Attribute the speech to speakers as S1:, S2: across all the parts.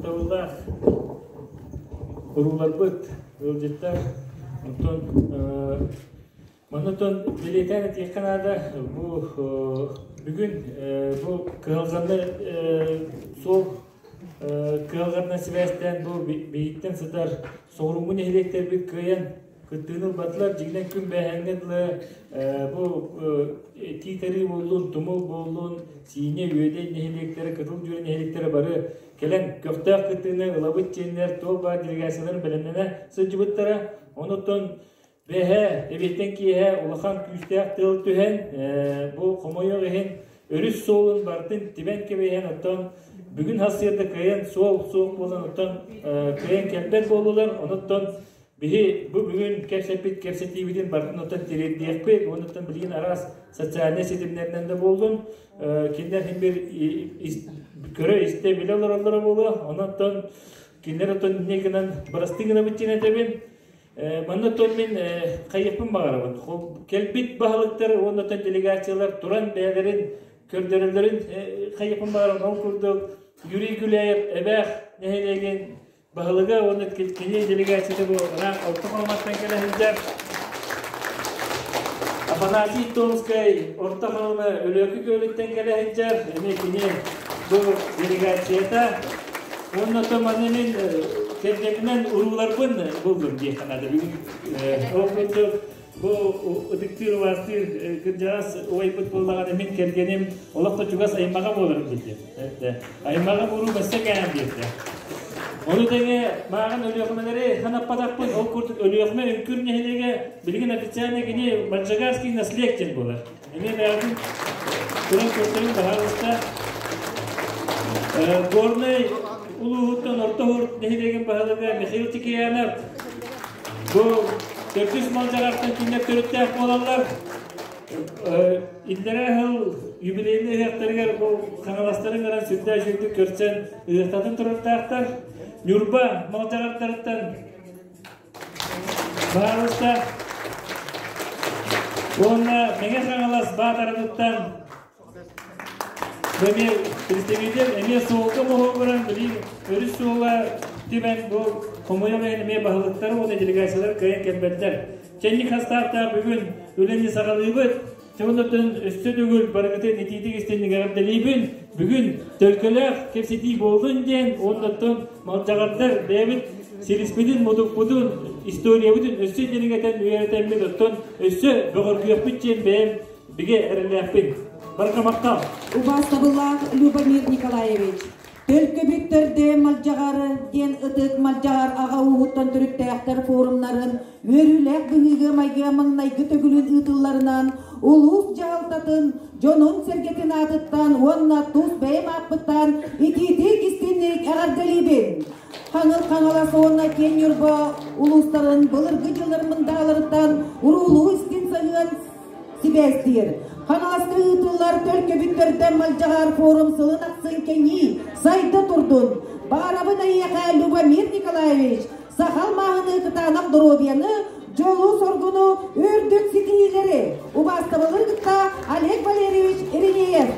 S1: Ытыктабыллаах урууларбыт, ыалдьыттар, онтон манна бэлиэтээн этиэххэ наада, бу бүгүн бу кыһалҕаны суол кыһалҕатынан сибээстээн бу биһиттэн сытар соҕурууҥҥу нэһилиэктэрбит кыайан кыттыыны ылбатылар. Дьиҥинэн күн бээһээҥҥэ дылы бу Тиит-Арыы буоллун, Тумул буоллун, Сиинэ, Үөдэй нэһилиэктэрэ, Кытыл Дьүө нэһилиэктэрэ бары кэлэн көхтөөх кыттыыны ылабыт диэннэр туох баар делегацияларын бэлэмнэнэ сылдьыбыттара. Онуттан бэһэ, эбиэттэн киэһэ улахан күүстээх тыал түһэн, бу хомойуох иһин өрүс суолун барытын тибэн кэбиһэн, оттон бүгүн сарсыарда кыайан суол суох буолан, оттон кыайан кэлбэт буоллулар. Онуттан Биһи бу бүгүн кэпсэппит кэпсэтиибитин барытын оттон тириэрдиэхпит, уонуттан билигин араас социальнай ситимнэринэн да буоллун, кинилэр син бир көрө-истэ билэ олороллоро буолуо. Онон кинилэр оттон инньэ гынан бырастыы гынабыт диэн этэбин. Манна оттон мин хайыахпын баҕарабын. Кэлбит баһылыктар уонна оттон делегациялар туран бэйэлэрин көрдөрөллөрүн хайыахпын баҕарабын. Ол курдук Юрий Гуляев Эбээх нэһилиэгин Баһылыга уонна кини делегацията бу ыраах Орто Халыматтан кэлэ сылдьар. Афанасий Томскай Орто Халыма Өлөөкү күөлүттэн кэлэ сылдьар. Эмиэ кини бу делегацията. Уонна то маны мин кэргэнинэн урууларбын буллум диэххэ наада. Бүгүн ол курдук бу ытыктыыр убаастыыр кырдьаҕас убайбыт буоллаҕына мин кэргэним олох да чугас аймаҕа буоларым диэтэ. Аймаҕым уруу бэссе кээн диэтэ. Ону тэҥэ мааҕын Өлүөхүмэлэри ханаппатахпын, ол курдук Өлүөхүмэ Үҥкүр нэһилиэгэ билигин официально кини Манчагарский наследник диэн буолар. Эмиэ бэйэтин туран көрсөрүн баһаалыста. Горнай улууһуттан Орто Һур нэһилиэгин баһылыга Михаил Тикиянов бу төрдүс Малдьаҕартан кинилэр төрүттээх буолаллар. Иллэрээ сыл юбилейный ыһыахтарыгар бу хаҥаластарын гынан сүрдээх үчүгэйдик көрсөн ыһыахтатын турардаахтар. Ньурба Малдьаҕардарыттан баһаалыста уонна Мэҥэ Хаҥалас Баатаратыттан эмиэ представитель эмиэ суолга моһуогуран билии өрүс суола түмэн бу хомуйа эмиэ баһылыктар уонна делегациялар кыайан кэлбэттэр. Чэнник хастаахтаах бүгүн үлэни саҕалыыбыт. Чонотун өссө төгүл барыгытын итиитик истинник эҕэрдэлиибин. Бүгүн төлкөлөөх кэпсэтии буоллун диэн уоннаттан малдьаҕардар бэйэбит силиспитин, мутукпутун, историябытын өссө дириҥэтэн үөрэтэммит, оттон өссө бөҕөргүөхпүт диэн бэйэм бигэ эрэллээхпин. Барыга махтал!
S2: Убаастабыллаах Любомир Николаевич, Төлкөбүт төрдө Малдьаҕар диэн ытык Малдьаҕар аҕа ууһуттан төрүттээхтэр форумнарын үөрүүлээх быһыыга-майгыга маҥнайгы төгүлүн ыытылларынан улуус дьаһалтатын дьонун-сэргэтин аатыттан уонна тус бэйэм ааппыттан итиитик истиҥник эҕэрдэлиибин! Хаҥыл Хаҥалас уонна Киэн Ньурба улуустарын былыргы дьыллар мындааларыттан уруулуу истиҥ сыһыан сибээстиир. Хаҥаласка ыытыллар Төлкөбүттэртэн Малдьаҕар форум сылын ахсын кэҥии, сайда турдун. Баҕарабын эйиэхэ, Любомир Николаевич, саха алмааһыны кытаанах доруобуйаны, дьолу-соргуну, үрдүк ситиһиилэри! Убаастабылы кытта Олег Валерьевич Иринеев.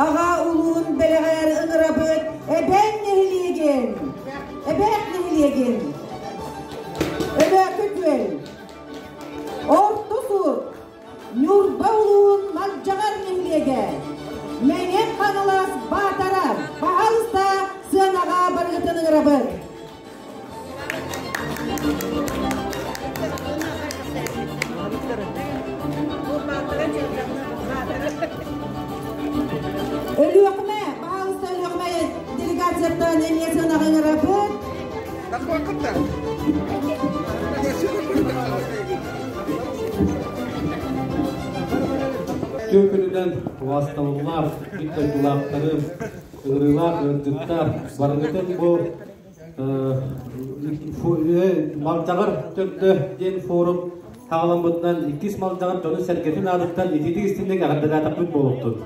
S2: Аҕа улуун бэлэҕэр ыҥырабыт Эбээн нэһилиэгин, Эбээх нэһилиэгин, Өлөөкө Күөл, Орто Сур, Ньурба улуун Малдьаҕар нэһилиэгэ, Мэҥэ Хаҥалас Баатара, баһаалыста сыанаҕа барыгытын ыҥырабыт. Өлүөхүмэ, баһаалыста Өлүөхүмэ делегацияттан эмиэ сыанаҕа ыҥырабыт.
S3: Үтүө күнүнэн убаастабыллаах биир дойдулаахтарым, ыҥырыылаах ыалдьыттар, барыгытын бу Малдьаҕар төрдө диэн форум саҕаламмытынан иккис Малдьаҕар дьонун-сэргэтин аатыттан итиитик истиҥник эҕэрдэлээтэхпит буолуохтун.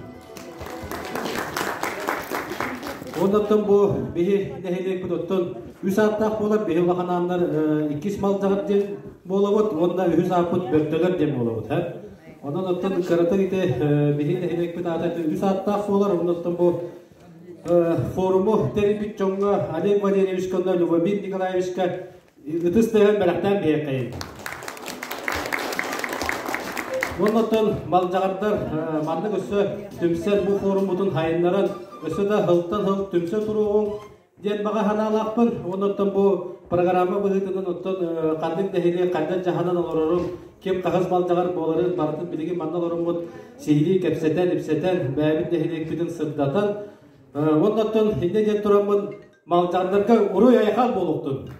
S3: Оннуттан бу биһи нэһилиэкпит оттон үс ааттаах буолар, биһи улахан иккис Малдьаҕар диэн буолабыт уонна үһүс ааппыт Бөртөлөр диэн буолабыт. Онон оттон кыратык ити биһи нэһилиэкпит аата үс ааттаах буолар, оннуттан бу форуму тэрийбит дьоҥҥо Олег Валерьевичка уонна Любомир Николаевичка ытыс тыаһын бэлэхтээн биһиэххэйин. Уонна оттон малдьаҕардар маннык өссө түмсэн бу форуммутун хайыннаран өссө да сылтан сыл түмсэ туруоҕуҥ диэн баҕа санаалаахпын. Уонна оттон бу программа быһыытынан оттон ханнык нэһилиэк хайдах дьаһанан олорорун, ким хаһыс малдьаҕар буоларын барытын билигин манна олоруммут сиһилии кэпсэтэн, ипсэтэн, бэйэбит нэһилиэкпитин сырдатан, уонна оттон инньэ диэн тураммын Малдьаҕардарга уруй-айхал буолуохтун!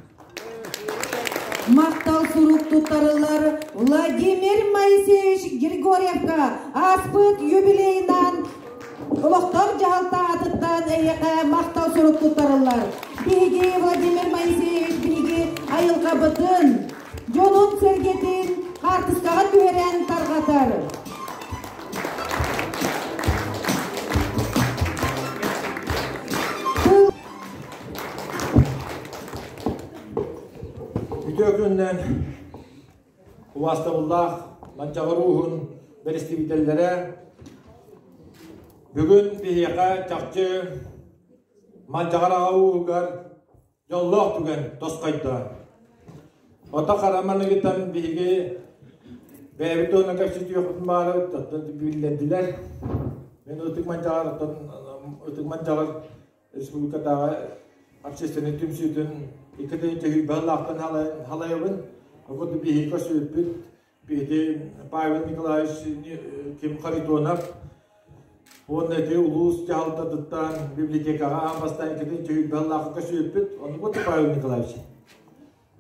S2: Махтал сурук туттарыллар Владимир Моисеевич Григорьевка ааспыт юбилейынан олохтоох дьаһалта аатыттан эйиэхэ махтал сурук туттарыллар. Биһиги Владимир Моисеевич биһиги айылҕабытын, дьонун-сэргэтин хаартыскаҕа түһэрэн тарҕатар.
S4: Үтүө күннэн убаастабыллаах Манчаҕар ууһун бэрэстэбиитэллэрэ бүгүн биһиэхэ чахчы Манчаҕар аҕа ууһугар дьоллоох түгэн тосхойдо. Ото хараманыгытан биһиги бэйэбит туһунан кэпсэтиэхпитин баҕарабыт, оттон биллэрдилэр. Мин Ытык Манчаҕар, оттон Ытык Манчаҕар республикатааҕы общественнай түмсүүтүн 2 сүүс халайабын. Ол биһиги көрсүбүппүт Ити Павел Николаевич Ким Харитонов уонна ити улуус дьаһалтатыттан библиотекаҕа аан бастаан иккитин чөһүйбэллаахха көсүөппүт. Онно бу Павел Николаевич.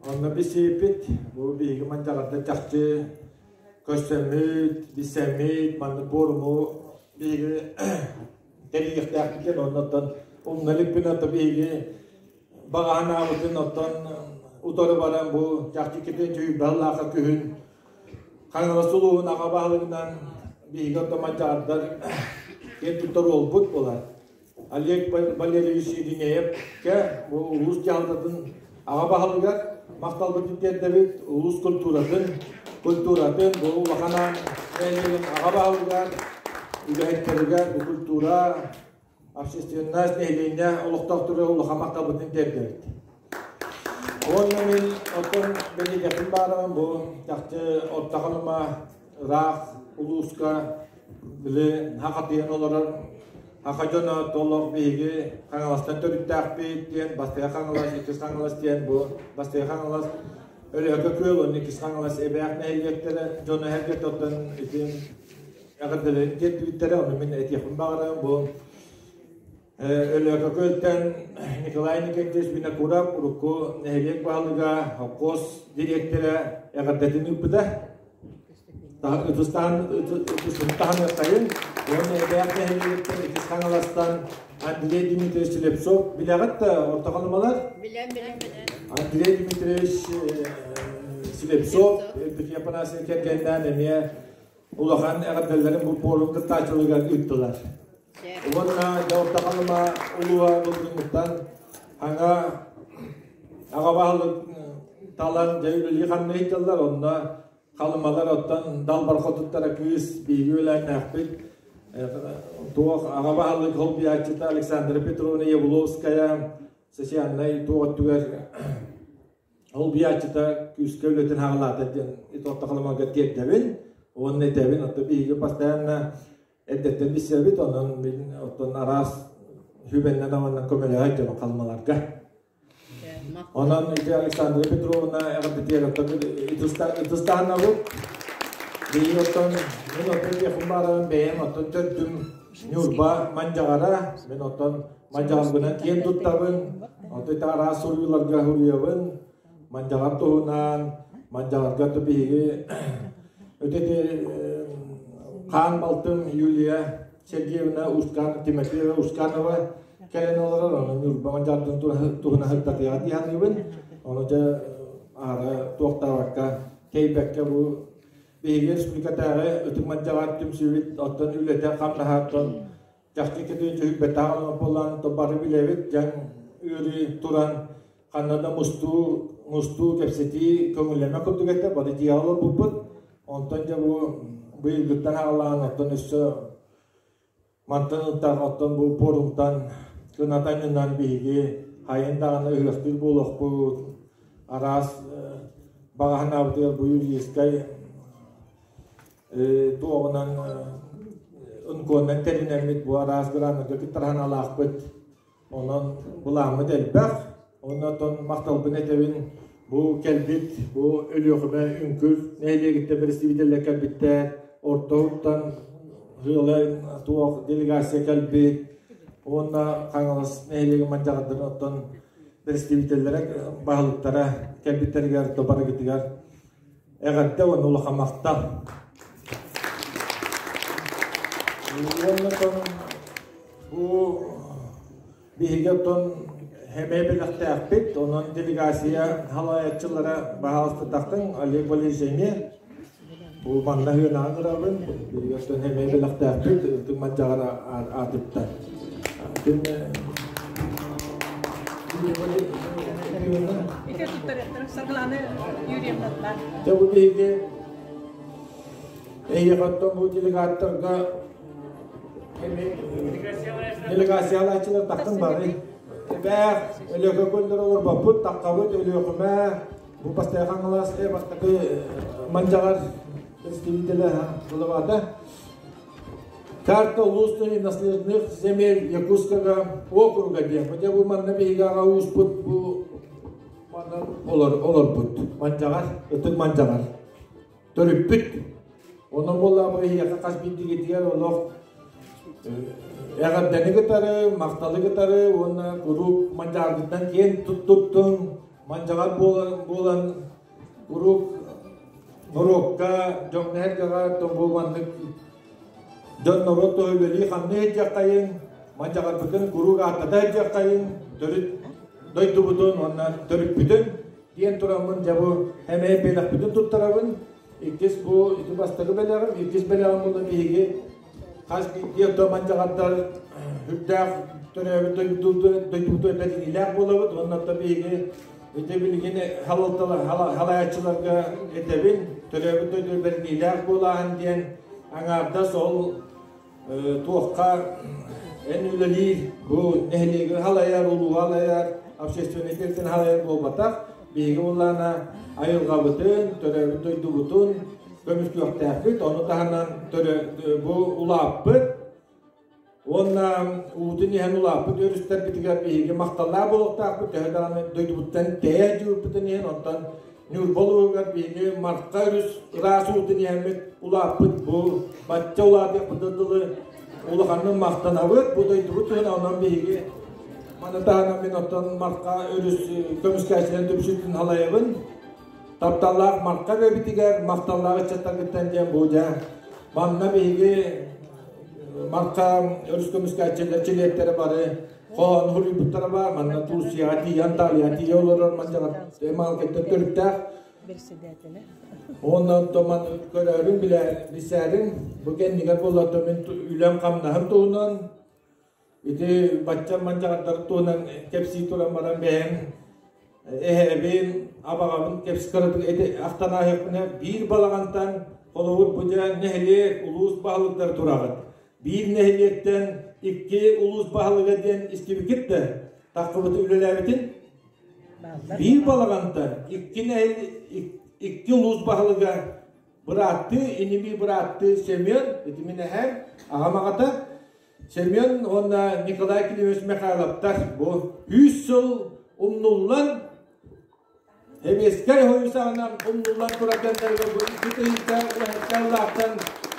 S4: Онно билсибиппит. Бу биһиги манчаҕарда чахчы көрсөммүт, билсэммит, маннык пуоруму биһиги тэрийиэхтээхпит диэн оннуттан умна иликпин ото биһиги баҕаһын аабытын оттон утары баран бу чахчы чүйбаллааха күһүн Хаҥалас улууһун аҕа баһылыгынан биһиги оттон манчаардар киэн туттар уолбут буолар. Олег Валерьевич Иринеевкэ бу улуус дьаһалтатын аҕа баһылыгар махталбытын тиэрдэбит улуус культуратын культуратын бу улахан нэһилиэгин аҕа баһылыгар үлэһиттэригэр бу культура общественность нэһилиэнньэ олохтоохтору улахан махталбытын тиэрдэбит. Уонна мин оттон бэлиэтэхпин баарабын бу чахчы Орто Халыма ыраах улууска били хахатыйан олорор Хаха дьоно толох биһиги Хаҥаластан төрүттээхпит диэн Бастыйа Хаҥалас, Иккис Хаҥалас диэн бу Бастыйа Хаҥалас Өлөөкө күөл уонна Иккис Хаҥалас эбээх нэһилиэктэрэ дьоно эргэтэ оттон ити эҕэрдэлэрин тиэрдибиттэрэ, ону мин этиэхпин баҕарабын бу Өлөөкөкөлтөн Николай Николаевич Винокуров урукку нэһилиэк баһылыга, холкуос дириэктэрэ эҕэрдэтин ыыппыта. Ытыстаан ытыстаһыныахтайын уонна эбээх нэһилиэгиттэн иккис Хаҥаластан Андрей Дмитриевич Слепцов билэҕит да орто халымалар?
S5: Билэн, билэн, билэн.
S4: Андрей Дмитриевич Слепцов Евдокия Афанасьевна кэргэннээн эмиэ улахан эҕэрдэлэрин бу пуорум кыттааччыларыгар ыыттылар. Уонна Дьауртахалыма улууһа былырыыҥҥыттан аҥа аҕа баһылык талан дьэ үлэлии ханна ыйыталлар, онно халымалар оттон далбар хотуттара кыыс биһиги үөлээннээхпит туох аҕа баһылык холбуйааччыта Александра Петровна Явловская социальнай туох өттүгэр Ол бияччыта күүскэ үлэтин хаҕалаата диэн итоттахалымага тиэрдэбин уонна этэбин оттон биһиги постоянно эрдэттэн билсэбит онон мин оттон араас хүбэннэн аманнан көмөлөһө дьону халмаларга онон ити Александра Петровна эҕэрдэтигэр оттон ытыстаһынабыт биһиги оттон мин оттон диэхпин баарабын бэйэм оттон төрдүм Ньурба Мандьаҕара мин оттон Мандьаҕарбынан киэн туттабын, оттон араас суруйууларга суруйабын. Мандьаҕар туһунан, Мандьаҕарга то биһиги өтөти хаан балтым Юлия Сергеевна Ускан, Тимофеева Усканова кэлэн олорор, ону Ньурба Мандьаҕардын туһунан сырдатыаҕа дии саныыбын. Ону дьэ аара туохтаабакка, тэйбэккэ бу биһиги республикатааҕы Ытык Мандьаҕар түмсүүбүт оттон үлэтэ хамнаһа оттон. Чахчы кэтин дьүһүйбэтэх буолан бары билэбит дьаҥ ыарыы туран ханна да мустуу мустуу кэпсэтии көҥүллэмэ курдук этэ бары дьиэҕэ олорбуппут. Онтон дьэ бу быйылгыттан аҕалаан оттон өссө мантан ылтах оттон бу пуорумтан кынатанынан биһиги хайын даҕаны ыһыахтыыр буолуохпут араас баҕаһынаабытыгар бу юридическай туоҕунан ынкуоннан тэринэммит бу араас граннарга кыттарханалаахпыт. Онон былааммыт элбэх. Онон махталбын этэбин бу кэлбит бу Өлүөхүмэ Үҥкүр нэһилиэгиттэн представителлэр кэлбиттэр. Орто Ыала туох делегация кэлбит. Уонна Хаҥалас нэһилиэгин мадьаҕардарын оттон представителлэрэ баһылыктара кэлбиттэригэр барыгытыгар Эҕэрдэ уонна улахан махтал. Уонна бу биһиги оттон хэмэ бэлэхтээхпит, онон делегация халаайаччылара баһаалыстатахтын Олег Валерьевич эмиэ бу манна ыанаан ырабын, биһиги оттон хэмэ бэлэхтээхпит, ытык мадьаҕар аатыттан.
S5: Ити туттарыахтара Саргылаана Юрьевнаттан.
S4: Дьэ бу биһиги эйиэхэттэн бу делегаттарга делегациялааччылар тахтын бары. Эбээх Өлөкө көллөр олорбоппут, таххабыт Өлүөхүмэ, бу бастакы Хаҥалас, бастакы Манчаҕар представителэ главата. Карта улусных и наследных земель Якутского округа диэн. Бу бу манна биһиги аҕа ууспут бу манна олор олорбут. Манчаҕар, ытык манчаҕар. Төрүппүт. Онон буолла бу эһиэхэ хас биирдигитигэр олох эҕэрдэни кытары, махталы кытары уонна куруук манчааргыттан киэн туттуттун, манчаҕар буолан буолан куруук норуокка, дьоҥҥо-сэргэҕэ бу маннык дьон норуот туһа үлэлии-хамныы сылдьыаххайыҥ, мадьаҕарбытын куруук ааттата сылдьыаххайыҥ, төрүт дойдубутун уонна төрүппүтүн диэн тураммын дьэ бу эмиэ бэлэхпитин туттарабын. Иккис бу ити бастакы бэлэҕим, иккис бэлэҕим буолла биһиги хас биирдии орто мадьаҕардар үрдээх төрөөбүт дойдубутун бэриниилээх буолабыт уонна биһиги ити билигин халааччыларга этэбин төрөөбүт дойду бэриниилээх буолааһын диэн аҥаардас ол туохха эн үлэлиир бу нэһилиэги халайар улууһу халайар общественный тэрилтэни халайар буолбатах биһиги буллаана айылҕабытын төрөөбүт дойдубутун көмүскүөхтээхпит ону таһынан бу улааппыт уонна уутун иһэн улааппыт өрүстэрбитигэр биһиги махталлаах буолуохтаахпыт төһө даҕаны дойдубуттан тэйэ дьуурбутун иһин онтон Ньурба улууһугар биһиги Марха өрүс ыраас уутун иһэммит улааппыт бу бачча улаатыахпытын дылы улаханнык махтанабыт бу дойдубут туһунан онон биһиги маны таһынан мин оттон Марха өрүс көмүскээччилэрин түмсүүтүн халайабын тапталлаах Марха бэбитигэр махталлаах ыччаттаргыттан диэн бу дьэ манна биһиги Марха өрүс көмүскээччилэр чилиэттэрэ бары хоһоон суруйбуттара баар манна Турцияҕа тиийэ Анталияҕа тиийэ олорор манчаҕар маалкайдар төрүттээх уонна онтон көрөөрүн билсээрин бу кэннигэр буолла мин үлэм-хамнаһым туһунан ити бачча манчаҕардар туһунан кэпсии туран баран бэйэм эһэбин абаҕабын кэпсии ити ахтан ааһыахпына биир балаҕантан холобур бу дьэ нэһилиэк улуус баһылыктара тураҕыт биир нэһилиэктэн икки улуус баһылыга диэн истибикит да таххыбыты үлэлээбитин биир балаҕантан икки икки улуус баһылыга бырааттыы инибии бырааттыы Семен ити мин эһэм аҕам аҕата Семен уонна Николай Климович Михайловтар бу 100 сыл умнуллан Сэбиэскэй Союзаһынан умнуллан турар кэмнэргэ бу икки тыһыынча улааттан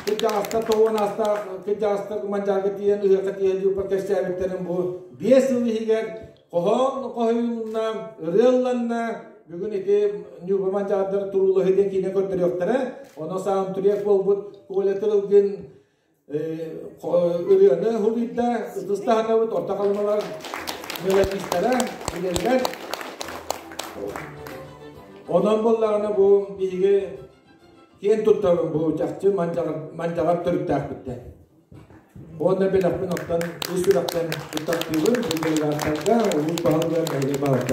S4: кырдьаҕастар тоҕуон аастаах кырдьаҕастар мандьаарга тиийэн ыһыахха тиийэн дьууппа кэпсээбиттэрин бу 5 сыл иһигэр хоһоон хоһуйулунна, ырыа ылланна. Бүгүн ити Ньурба мандьаардар туруулаһыы диэн киинэ көрдөрүөхтэрэ. Онон саундтрек буолбут Коля Тырылгин ырыаны суруйда, ытыс таһынабыт, орто халымалар мелодистара билэллэр. Онон буоллаҕына бу биһиги киэн туттабын бу чахчы манчаҕар төрүттээхпиттэн. Уонна бэлэхпин оттон ис сүрэхтэн туттартыыбын бу делегаттарга, улуус баһылыгар, нэһилиэк баһылыктарыгар.